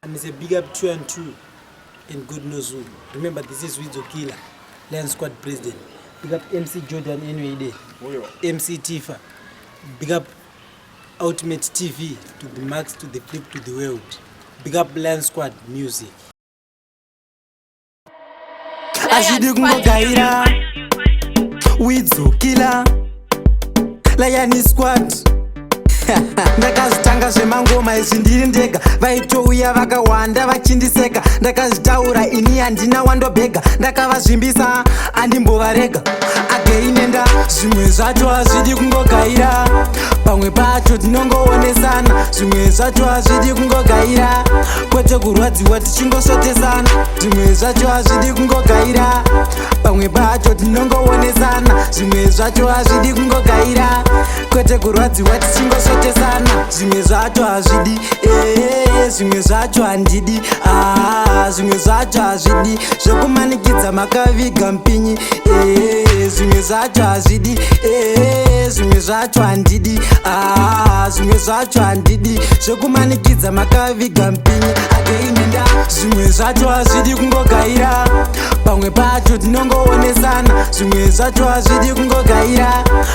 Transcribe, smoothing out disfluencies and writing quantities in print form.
And it's a big up two and two and God knows who. Remember, this is Widzo Killer, Lion Squad President. Big up MC Jordan anyway day. MC Tifa. Big up Ultimate TV to the max, to the flip, to the world. Big up Lion Squad Music. Hazvidi kungogaira. Widzokila, Lion Squad. Ndakazvitanga zvemangoma izvi ndiri ndega, vaitouya vakawanda vachindiseka. Ndakazvitaura ini, handina wandobhega, ndakavazvimbisa, andimbovarega ageinenda. Zvimwe zvacho hazvidi kungogaira, pamwe pacho tinongoonesana. Zvimwe zvacho hazvidi kungogaira, kwete kurwadziwa tichingosvotesana. Zvimwe zvacho hazvidi kungogaira, pamwe pacho tinongoonesana. Zvimwe zvacho hazvidi kungogaira, kwete kurwadziwa tichingosvotesana. Zvimwe zvacho hazvidi, ee, zvimwe zvacho handidi. Aa, zvimwe zvacho hazvidi zvekumanikidza makaviga mupinyi. Ee, zvimwe zvacho hazvidi, ee, zvimwe zvacho handidi. Aa, zvimwe zvacho handidi zvekumanikidza makaviga mupinyi ageinenda. Zvimwe zvacho hazvidi kungogaira, pamwe pacho tinongoonesana. Zvimwe zvacho hazvidi kungogaira.